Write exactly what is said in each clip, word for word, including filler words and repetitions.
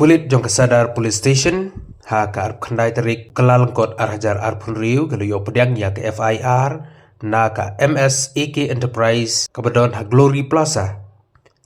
Pulit jong ka Sadar Police Station ha ka arphew khyndai tarik Kyllalyngkot arhajar arphew hynriew ki la ïoh pdiang ïa ka F I R na ka M S A K Enterprise kaba don ha Glory Plaza,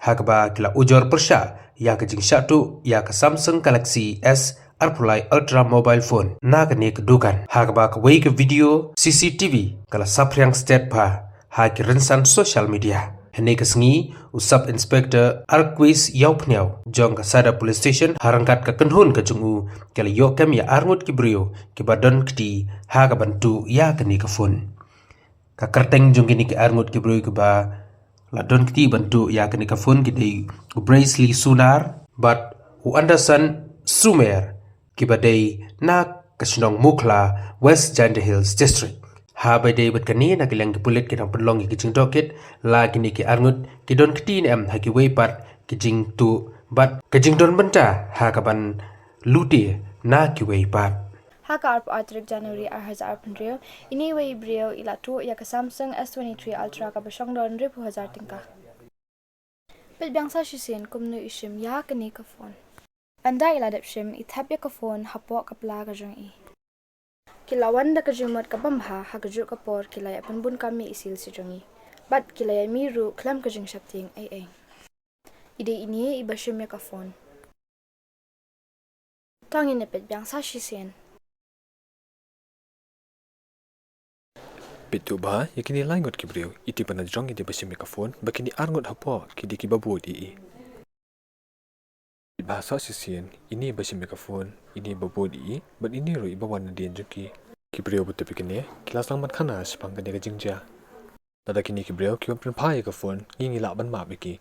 ha kaba ki la ujor pyrshah ïa ka jingshah tuh ïa ka Samsung Galaxy S arphew lai Ultra mobile phone na kane ka dukan, ha kaba kawei ka video C C T V ka la saphriang stet bha ha ki rynsan social media. Hynne ka sngi, u Sub Inspector Arquis Ïawphniaw jong ka Sadar Police Station ha ryngkat ka kynhun ka jong u ki la ïoh kem ïa arngut ki briew kiba don kti ha kaban tuh ïa kane ka phone. Ka kyrteng jong kine ki arngut ki briew kiba la don kti ban tuh ïa kane ka phone ki dei u Braisley Sunar bad u Anderson Sumer, kiba dei na ka shnong Mukhla, West Jaintia Hills District. Haba ïadei bad kane, na ka liang ki pulit ki dang pynlong ïa ki jingtohkit la kine ki arngut ki don kti ne em ha kiwei pat ki jingtuh bad ka jingdon bynta ha kaban lute na kiwei pat. Ha ka arphew ar tarik January arhajar arphew hynriew, ine iwei i briew i la tuh ïa ka Samsung S twenty-three Ultra kaba shong don hynriewphew hajar tyngka. Peit biang sa shisien kumno i shim ïa kane ka phone. Ynda i la dep shim, i thep ïa ka phone hapoh ka pla ka jong i. Ki la wan da ka jingmut ka bym bha, ha kajuh ka por ki la ïa pynbun kam ïa i sils jong i. Bad ki la ïa mih ruh khlem ka jingsheptieng ei ei. I dei ine iba shim ïa ka phone. To ngin ïa peit biang sa shisien. Peit tuh bha ïa kine lai ngut ki briew, iti pat na jrong iti ba shim ïa ka phone, bad kine arngut hapoh ki dei kiba bud ïa i. Peit bha sa shisien, ine ba shim ïa ka phone, ine ba bud ïa i, bad ine ruh iba wan nadien jong ki. Ki briew ba tuh ïa kane ki la sdang ban khana shaphang kane ka jingjia. Lada kine ki briew ki wan pynphai ïa ka phone, ngi ngi lah ban map ïa ki.